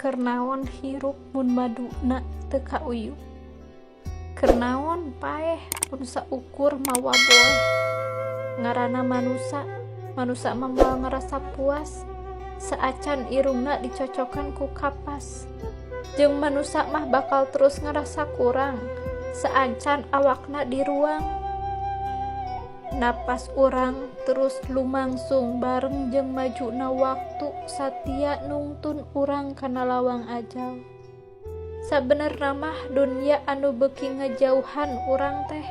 Keur naon hirup mun maduna teu kauyup? Keur naon paeh mun saukur mawa boeh? Ngaranna manusa, manusa mah moal ngarasa puas saacan irungna dicocokan ku kapas. Jeung manusa mah bakal terus ngarasa kurang saacan awakna diruang. Napas urang terus lumangsung bareng jeung majuna waktu satia nungtun urang kana lawang ajal. Sabenerna mah dunya anu beuki ngajauhan urang teh,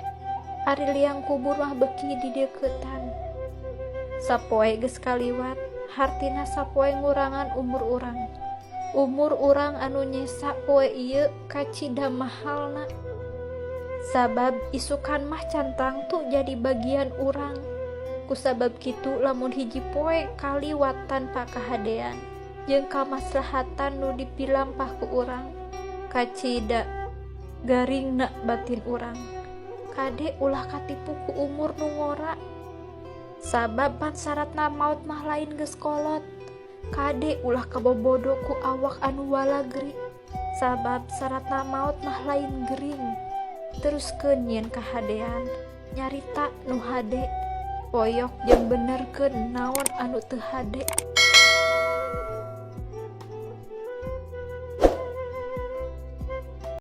ari liang kubur mah beuki dideuketan. Sapoe geus kaliwat, hartina sapoe ngurangan umur urang. Umur urang anu nyesa poe ieu kacida mahalna. Sabab isukan mah can tangtu jadi bagian urang. Kusabab kitu lamun hiji poe kaliwat tanpa kahadean jeung kamaslahatan nu dipilampah ku urang, kacida garingna batin urang. Kade ulah katipu ku umur nu ngora. Sabab pan saratna maot mah lain geus kolot. Kade ulah kabobodo ku awak anu walagri. Sabab saratna maot mah lain gering. Teruskeun nyieun kahadean, nyarita nu hade, poyok jeung benerkeun naon anu teu hade.